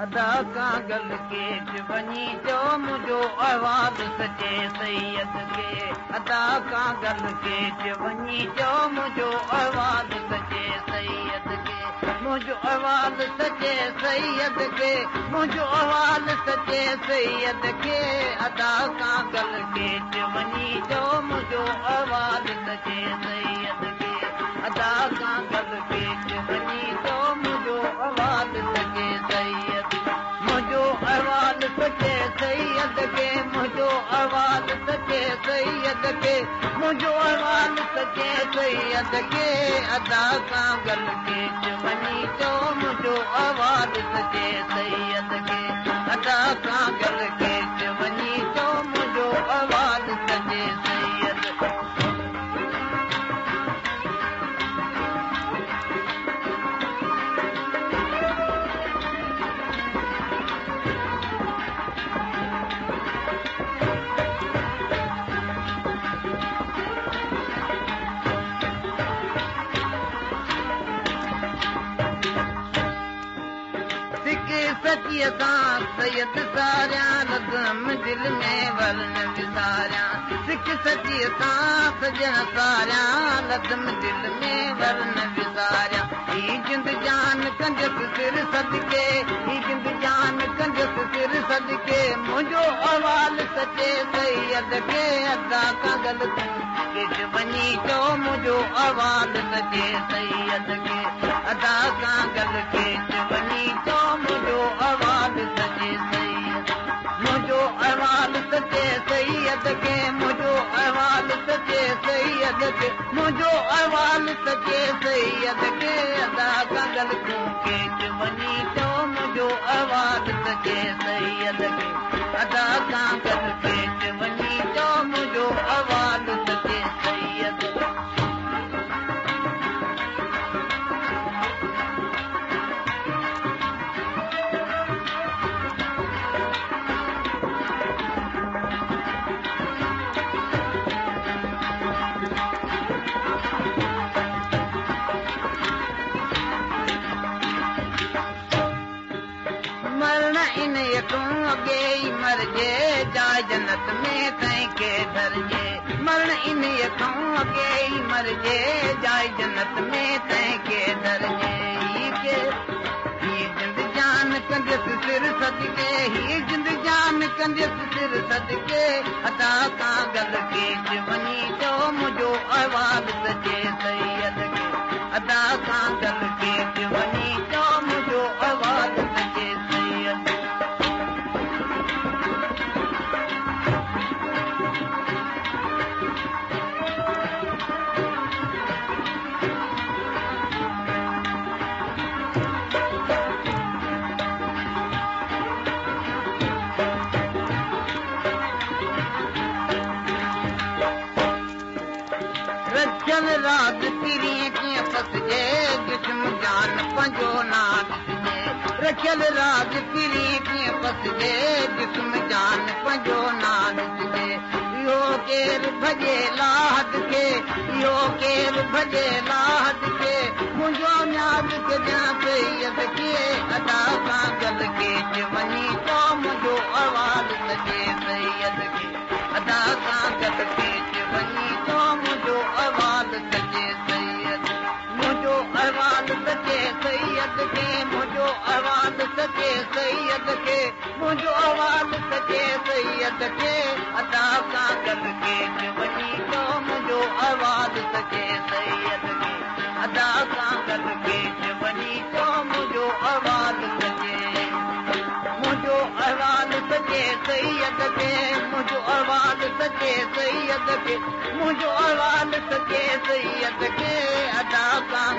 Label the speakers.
Speaker 1: ادا کان گل ڪيچ وڃي چئو منهنجو احوال سچي سيد کي. ادا کان گل ڪيچ وڃي چئو منهنجو احوال سچي سيد کي. منهنجو احوال سچي سيد کي. منهنجو احوال سچي سيد کي. ادا کان گل ڪيچ وڃي چئو منهنجو احوال سچي سيد کي. ادا کان گل ڪيچ وڃي چئو منهنجو احوال سچي سيد. منهنجو احوال سچي سيد کي. منهنجو احوال سچي سيد کي. منهنجو احوال سچي سيد کي. ادا کان گل ڪيچ وڃي چئو منهنجو احوال سچي سيد کي. ادا کان گل ڪيچ وڃي چئو منهنجو احوال سچي سيد. سڪ سچيءَ سان سيد ساريان لڌم دل ۾ ور نه وساريان. سڪ سچيءَ سان سڄڻ ساريان لڌم دل ۾ ور نه وساريان. هي جند جان ڪندس سر صدقي. هي جند جان ڪندس سر صدقي. منهنجو احوال سچي سيد کي. ادا کان گل ڪيچ وڃي چئو منهنجو احوال سچي سيد کي. ادا کان گل ڪيچ وڃي چئو منهنجو احوال سچي سيد. منهنجو احوال سچي سيد کي. منهنجو احوال سچي سيد کي. منهنجو احوال سچي سيد کي. ادا کان گل ڪيچ وڃي چئو منهنجو احوال سچي سيد کي. ادا کان گل ڪيچ وڃي چئو منهنجو احوال سچي سيد. مرڻ ان کان اڳي ئي مرجي جاءِ جنت ۾ تنهن کي ڌرجي. مرڻ ان کان اڳي ئي مرجي جاءِ جنت ۾ تنهن کي ڌرجي. هي جند جان ڪندس سر صدقي. هي جند جان ڪندس سر صدقي. ادا کان گل ڪيچ وڃي چئو منهنجو احوال سچي سيد کي. ادا کان گل ڪيچ وڃي چئو منهنجو احوال سچي سيد. رکيل راز پرينءَ ڪيئن پسجي جسم جان پنهنجو نا ڏسجي. رکيل راز پرينءَ ڪيئن پسجي جسم جان پنهنجو نا ڏسجي. اهو ڪير ڀڄي لاهد کي. اهو ڪير ڀڄي لاهد کي. منهنجو نياز ڪجان سيد کي. ادا کان گل ڪيچ وڃي چئو منهنجو احوال سچي سيد کي. ادا کان گل ڪيچ وڃي چئو منهنجو احوال سچي سيد. منهنجو احوال سچي سيد کي. منهنجو احوال سچي سيد کي. منهنجو احوال سچي سيد کي. ادا کان گل ڪيچ وڃي چئو منهنجو احوال سچي سيد کي. ادا کان گل ڪيچ وڃي چئو منهنجو احوال سچي. منهنجو احوال سچي سيد کي. منهنجو احوال سچي سيد کي. منهنجو احوال سچي سيد کي. ادا کان